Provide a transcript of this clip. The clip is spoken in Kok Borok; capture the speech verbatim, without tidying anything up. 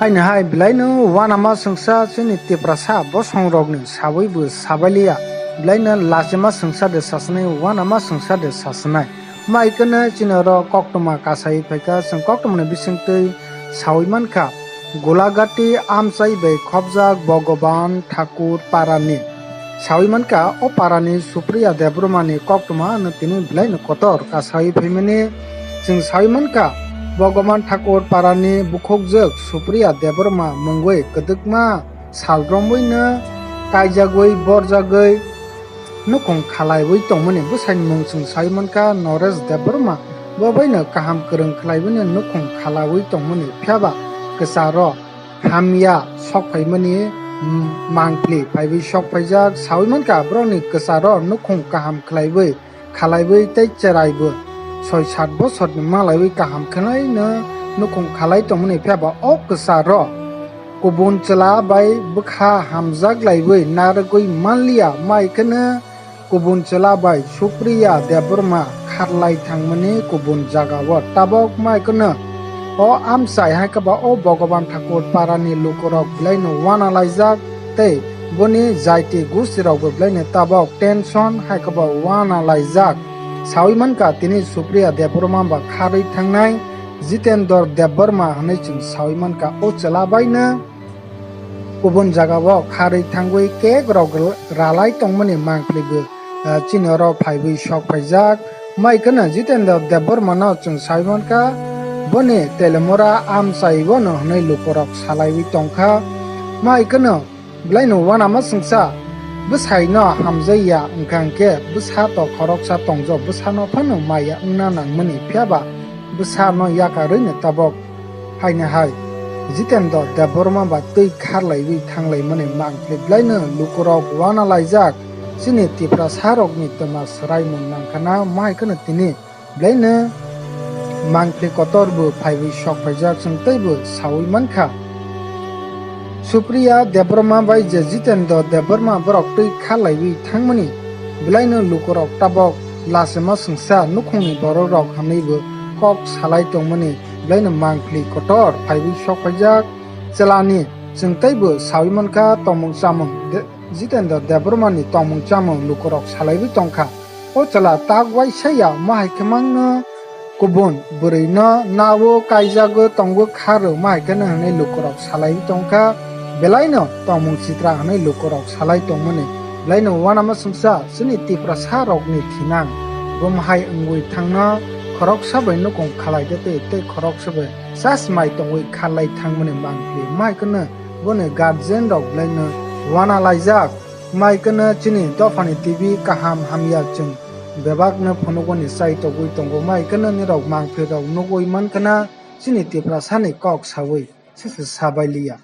Haini hai belaino uanama sengsa chini Tiprasa bosongrokni sawibo sabailiya. Belaino lachima sengsa de sasinai, uanama sengsa de sasinai. Maikeno chini oro koktwma kasai phaikha, chwng koktwmani bisingtwi sawi mankha. Golagati amchai bai khopjak Bhogoban Thakur Parani. Sawi mankha, o parani Supriya Debbarmani koktwma ano tini belaino kotor kasai phaimani. Chwng sawi mankha, Bhogoban Thakur Parani bukhukjwk Supriya Debbarma mungwi kwdwkma sal romwino kaijagwi borjagwi nukhung khalaiwi tongmani bwsaini mung chwng sawi mankha Noresh Debbarma. Bo baino kaham kwrwng khlaiwino nukhung khalaiwi tongmani, phiyaba kwcharo hamya sok phaimani, mm, mangpli phaiwi sok phaijak. Sawi mankha, borokni kwcharo nukhung kaham khlaiwi, khalaiwi tei cheraibo soi sat bosorni malaiwi kaham khlaino nukhung khalai tongmani, phiyaba o kwcharo kubun chwla bai bwkha hamjak laiwi narwgwi manliya, maikeno kubun chwla bai Supriya Debbarma kharlai thangmani kubun jagao. Tabok maikeno o amchai hai khe ba o Bhogoban Thakur Parani lukurok belaino uana laijak tei boni jaiti gustirokbo belaino tabok tension hai khe ba uana laijak. Sawi mankha tini Supriya Debbarma ba kharwi thangnai Jitendra Debbarma hwnwi chwng sawi mankha o chwla baino kubun jagao kharwi thangwi cake rok ralai tongmani mangpli bo, ah, chini oro phaiwi sok phaijak. Maikeno Jitendra Debbarmano chwng sawi mankha, boni telemora amchai bono hwnwi lukurok salaiwi tongkha. Maikeno belaino uanama sengsa bwsaino hamjaiya wngkha hwnkhe bwsa to khoroksa tongjo, bwsano phano maya wngna nangmani, phiyaba bwsano yakarwino tabok haini hai Jitendra Debbarma ba twi kharlaiwi thanglaimani mangpli belaino lukurok uana laijak. Chini Tiprasarokni twma swraimung nangkhana, maikeno tini belaino mangpli kotor bo phaiwi sok phaijak, chwng teibo sawi mankha. Supriya Debbarma bai je Jitendra Debbarma borok twi kharlaiwi thangmani belaino lukurok tabok lachima sengsa nukhungni borokrok hwnwibo kok salai tongmani belaino mangpli kotor phaiwi sok phaijak. Chwlani chwng teibo sawi mankha tongmung chamung de-, Jitendra Debbarmani tongmung chamung lukurok salaiwi tongkha. O chwla tak uaisa ya, omo hai khe mangno kubun bwrwino nao kaijago tongwi kha rw, omo hai kheno hwnwi lukurok salaiwi tongkha. Belaino tongmung chitra hwnwi lukurok salai tongmani belaino uanama sengsa chini Tiprasarokni thinang. Bo omo hai wngwi thangno khoroksa bai nukhung khalai de tei, tei khoroksa bai chasmai tongwi kharlai thangmani mangpli, omo hai kheno boni guardian rok belaino uana laijak. Omo hai kheno chini dophani T V kaham hamya chwng bebakno phunukmani chai togwi tongo. Omo hai kheno nirok mangpli rok nugwi mankhana chini Tiprasani kok sawi sese sabailiya.